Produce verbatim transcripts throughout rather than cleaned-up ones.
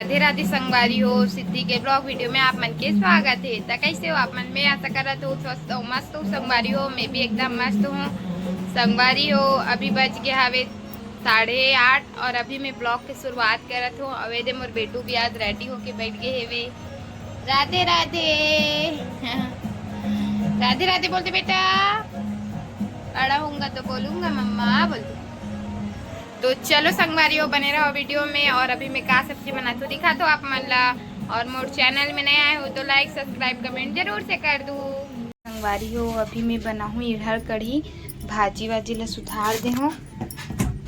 राधे राधे संगवारी हो, सिद्धि के ब्लॉग वीडियो में आप मन के स्वागत है। त कैसे हो आप मन? मैं आशा करत हूँ स्वस्थ हो, मस्त हो संगवारी हो। मैं भी एकदम मस्त हूँ संगवारी हो। अभी बज गया हवे साढ़े आठ और अभी मैं ब्लॉग के शुरुआत करत हूँ। अउ ए दे मोर बेटू भी आज रेडी होके बैठ गए हेवे। राधे राधे। राधे राधे बोलते बेटा, बड़ा होऊंगा तो बोलूंगा मम्मा बोलते। तो चलो संगवारी हो, बने रहो वीडियो में। और अभी मैं का सब्जी बनात हूँ दिखात हूँ आप मन ला। और मोर चैनल में नया आए हो तो लाइक सब्सक्राइब कमेंट जरूर से कर दू। संगवारी हो, अभी मैं बनाहूँ इड़हर कढ़ी, भाजी वाजी ला सुधार दे हूँ।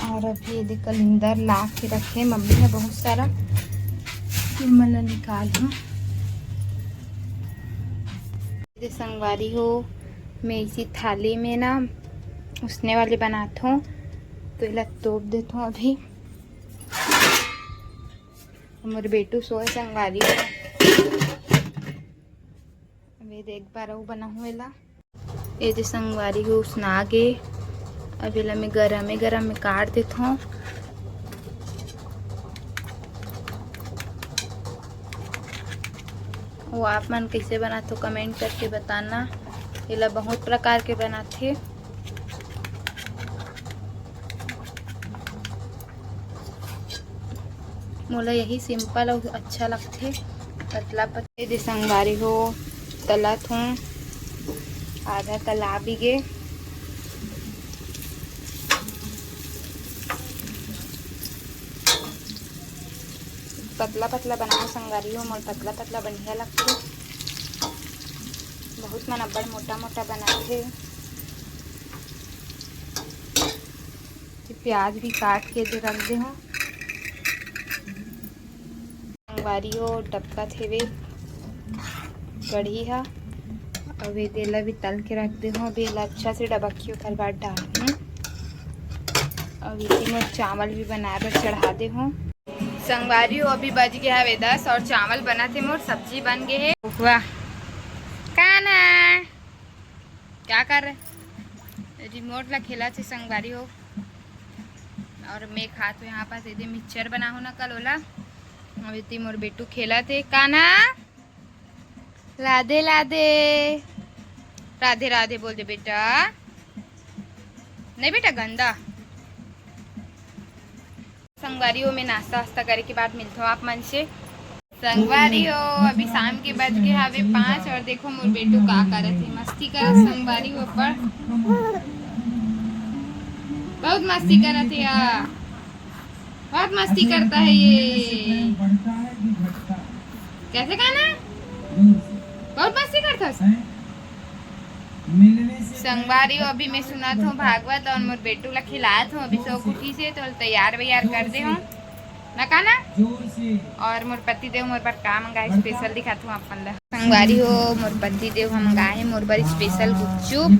और अभी ये दे कलिंदर ला के रखे मम्मी ने बहुत सारा, फिर मन ला निकाल हूँ। ये दे संगवारी हो, मैं इसी थाली में ना उसने वाले बनात हूँ, तो एला तोप देत हूँ अभी। मोर बेटू सोए संगवारी हो। अब ये दे एक बार अउ बनाहूँ एला। ये दे संगवारी हो उसना गे। अब एला मैं गरमे गरम में काट देत हूँ। वो आप मन कैसे बनात हो कमेंट करके बताना। एला बहुत प्रकार के बनाथे। मोला यही सिंपल अउ अच्छा लगथे, पतला पतला। ये दे संगवारी हो, तलत हूँ, आधा तला भी गे। पतला पतला बनाओ संगवारी हो, मोला पतला पतला बढ़िया लगथे। बहुत मन अब्बड़ मोटा मोटा बनाथे। कि प्याज भी काट के दे रख दे हूँ। संगवारी हो, डबकत हेवे कढ़ी हा। अब ये तेला भी तल के रख दे हूँ। अभी एला अच्छा से डबकी, ओकर बाद डाल हूँ। अब इसी में चावल भी बनाए बर चढ़ा दे हूँ। संगवारी हो, अभी बज गया है दस और चावल बना थे मोर, सब्जी बन गए है। वाह काना, क्या कर रहे? रिमोट ला खेला थे संगवारी हो। और मैं खात हूँ यहाँ पास, ये दे मिक्सचर बना हो ना कल ओला। अब इतनी मोर बेटू खेला थे। काना, राधे राधे, राधे राधे बोल दे बेटा। नहीं बेटा, गंदा। संगवारी हो, मैं नाश्ता वास्ता करे के बाद मिलत हूँ आप मन से। संगवारी हो, अभी शाम के बज के हवे पाँच और देखो मोर बेटू का करत हे, मस्ती करत संगवारी हो पर बहुत मस्ती करत हे यार, बहुत मस्ती करता है ये। कैसे कहना? बहुत मस्ती करता है। संगवारी हो, अभी मैं सुनत हूँ भागवत और मोर बेटू ला खिलात हूँ। अभी सो उठी से तो तैयार वैयार कर दे हूँ ना काना। और मोर पति देव मोर बर का मंगाए स्पेशल दिखात हूँ अपन ला। संगवारी हो, मोर पति देव हम मंगाए मोर बर स्पेशल गुपचुप।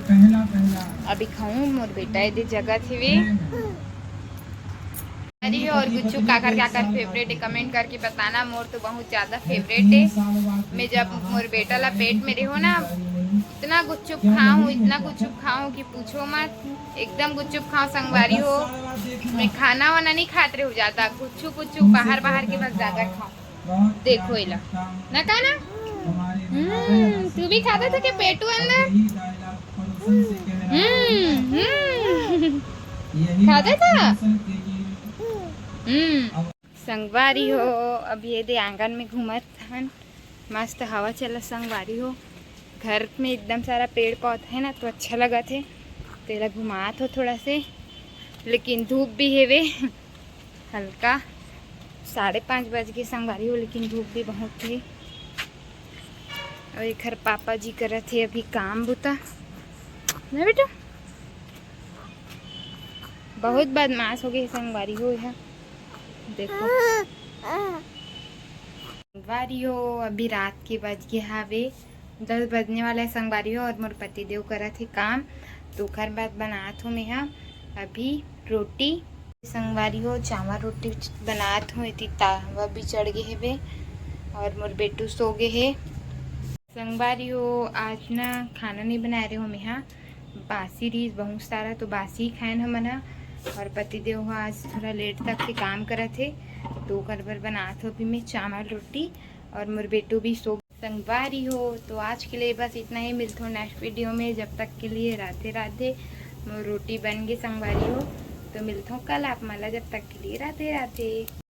अभी खाऊं, मोर बेटा एदे जगत हेवे। अरे और गुपचुप काकर काकर फेवरेट है कमेंट करके बताना। मोर तो बहुत ज्यादा फेवरेट है। मैं जब मोर बेटा ला पेट में रहो ना, इतना गुपचुप खाऊं, इतना गुपचुप खाऊं कि पूछो मत। एकदम गुपचुप खाऊं संगवारी हो। मैं खाना वाना नहीं खात रहूं ज्यादा, गुपचुप उचुप बाहर बाहर के बस ज्यादा खाऊं। देखो एला ना काना। हम्म, तू भी खाता था क्या पेटू अंदर? हम्म, हम्म। खाता था। हम्म। संगवारी हो, अब ये दे आंगन में घूमत हन, मस्त हवा चला संगवारी हो। घर में एकदम सारा पेड़ पौधा है ना, तो अच्छा लगत हे। तेला घुमात हो थोड़ा से, लेकिन धूप भी हेवे हल्का। साढ़े पाँच बज के संगवारी हो, लेकिन धूप भी बहुत हे। और एकर पापा जी करत हे अभी काम बुता ना बेटा, बहुत बदमाश हो गए संगवारी हो यहाँ। देखो संगवारी हो, अभी रात के बज गए हावे दस बजने वाला है संगवारी हो, और मोर पति देव करत हे काम, तो ओकर बाद बनात हो मेहा अभी रोटी। संगवारी हो, चावल रोटी बनात हो, इति तावा भी चढ़ गए हेबे, और मोर बेटू सो गए हे। संगवारी हो, आज ना खाना नहीं बनाए रहे हो मेहा, बासी रहीस बहुत सारा, तो बासी ही खाएन हमन ह। और पति देव ह आज थोड़ा लेट तक के काम करत हे, तो ओकर बर बनात हो भी मैं चावल रोटी, और मोर बेटू भी सो संगवारी हो। तो आज के लिए बस इतना ही, मिलथों नेक्स्ट वीडियो में। जब तक के लिए राधे राधे। मोर रोटी बन गई संगवारी हो, तो मिलथों कल आप मन ला। जब तक के लिए राधे राधे।